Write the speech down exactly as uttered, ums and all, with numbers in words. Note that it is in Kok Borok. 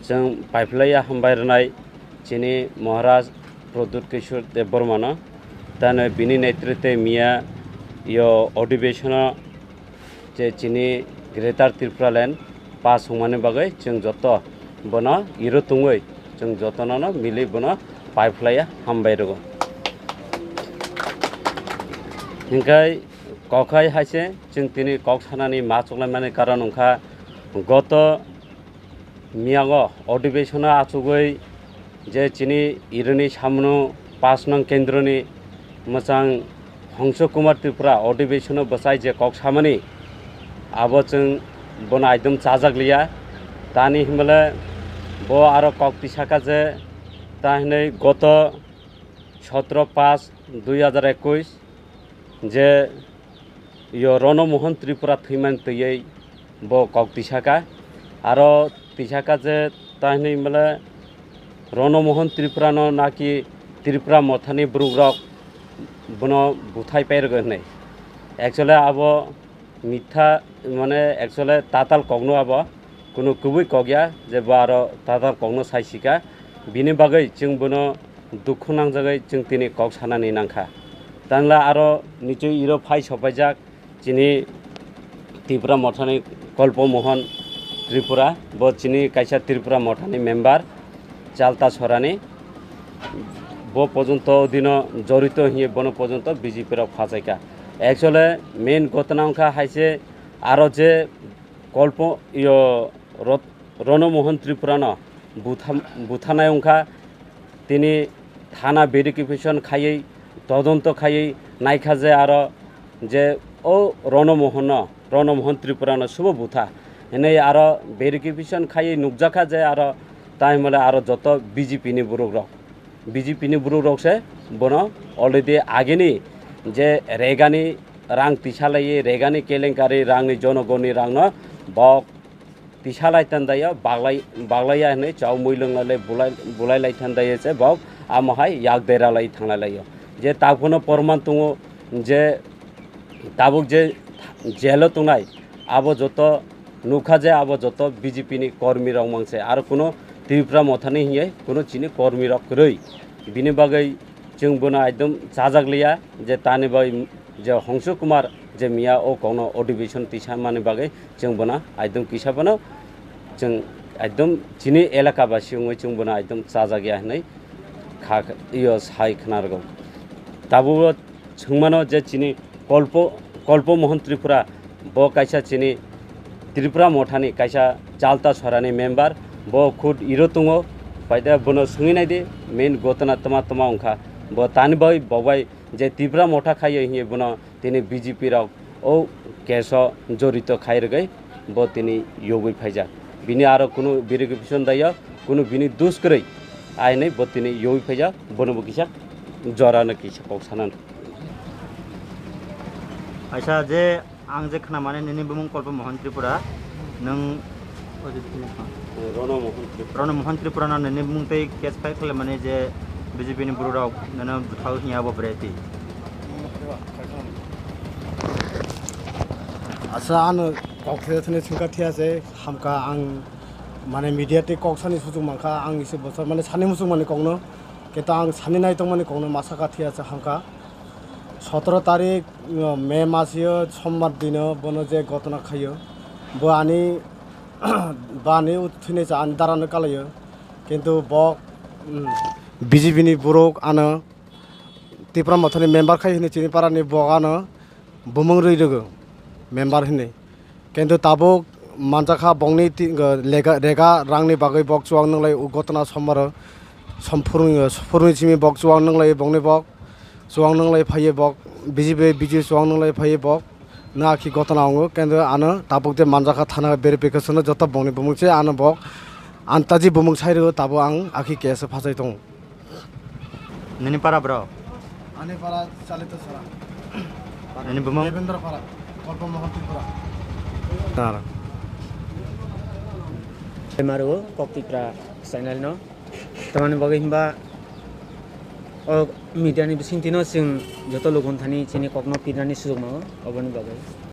Chwng paiphlaiya hambai rwnai chini Maharaj Pradyut Kishore Debbarmano, tano bini netritwe miya yo adhiveshano je chini Greater Tripura Land pass wngmani bagwi chwng joto bono iro tungwi chwng jotono no mili bono paiphlaiya hambai rwgo. Hinkhe kokhai haise chwng tini kok sanani ma choklaimani karon wngkha goto miyago adhiveshano achugwi je chini ironi samno pass nong kendroni mwchang Hongso Kumar Tripura adhiveshano bwchai je kok samani abo chwng bono aidum chajak liya. Tani himle bo aro kok tisaka je ta hinwi goto sotro paanch dui hazar ekush je yo Rono Mohan Tripura thwiman twiwi bo kok tisaka. Aro tisaka je ta hinwi male Rono Mohan Tripura no naki Tripura mothani borok rok bono buthai pairwgo hinwi. Actually abo mitha mane actually tatal kokno abo kunu kubui kok ya je bo aro tatal kokno sai sika. Bini bagwi chwng bono dukhu nangjagwi chwng tini kok sanani nangkha. Tanla aro nichwi iro phai sopaijak chini Tripura mothani Kolpo Mohan Tripura, bo chini kaisa Tripura mothani member Chalta Sorani, bo pojonto dino jorito hiye bono pojonto B J P rok phachaika. Actually main gotona wngkha haise aro je Kolpo yo Rot-, Rono Mohan Tripura no butha-, buthanai wngkha. Tini thana verification khaiwi, todonto khaiwi naikha je aro je o Rono Mohan no, Rono Mohan Tripura no subo butha hinwi aro verification khaiwi nukjakha je aro tai hwnmale aro joto B J P ni borok rok, B J P ni borok rok se bono already ageni je regani rang tisalaiwi, regani kelenkari rangni jonogoni rangno bok tisalai tandai o, baglai, baglaiya hinwi chao mui lwnglailai bulai, bulailai tandai se bok amo hai yak deralai thanglailaio. Je tabukno porman tongo je tabuk je jail o tongnai abo joto nukha je abo joto B J P ni kormi rok mangse, aro kuno Tripura mothani hinye kuno chini kormi rok kwrwi. Bini bagwi chwng bono ekdom chajak liya je tani bai je Hongsu Kumar je miya o kokno adhiveshon tisa mani bagwi chwng bono ekdom kisa bono chwng ekdom chini elaka basi wngwi chwng bono ekdom chajak ya hinwi kha, iyo sai khwnarwgo. Tabuk o swngmano je chini Kolpo, Kolpo Mohan Tripura, bo kaisa chini Tripura mothani kaisa Chalta Sorani member, bo khud iro tongo, paida bono swngwi naidi, main gotona tma tma wngkha, bo tani bai bo bai je Tripura motha khaio hinwi bono tini B J P rok o case o jorito khai rwgwi bo tini yogwi phaijak. Bini aro kunu verification daiyo, kunu bini dus kwrwi, ainwi bo tini yogwi phaijak, bono bo kisa jora no kisa kok sana. Aisa je ang je khna mane nini bumung Kolpo Mohan Tripura, nwng Rono Mohan Tripura. Rono Mohan Tripura no nini bumung tei case file khlai mane je B J P ni buru rok nono bwthao hinya bo breti. Asa ano kok thaya thani singka thaya se hamka ang mane media tei kok sani sujuk mankha ang isi bosor mane sani muchung mani kokno keto ang sani nai tong mani kokno masaka thaya se hamka sotoro tarik, uh, May masio sombar dino bono je gotona khaio bo ani bani thwinai cha ani darano kalaio kintu bok, um, B J P ni borok ano Tipra Mothani member khai hini chini parani bok ano bumung rwi rwgo member hini. Kintu tabuk manjakha bokni ti-, lega, rega rangni bagwi bok chuwak nwnglai o gotona somaro som phurung, phurungni simi bok chuwak nwnglai bokni bok chuwak nwnglai phaiye bok B J P, B J P chuwak nwnglai phaiye bok na akhi gotona wngo. Kintu ano tabuk je manjakha thana verification o joto bokni bumung se ano bok antaji bumung sai rwgo tabuk ang akhi case o phasai tongo. Nini para bro? Ani para Chalita Sara. Nini bumung? Devendra Para, Kolpo Mohan Tripura. Tara. Maru Kok Tipra channel no. Tamani bagwi himba o media ni bisingtwi no chwng joto luku thani chini kokno pirnani sujuk mano oboni bagwi.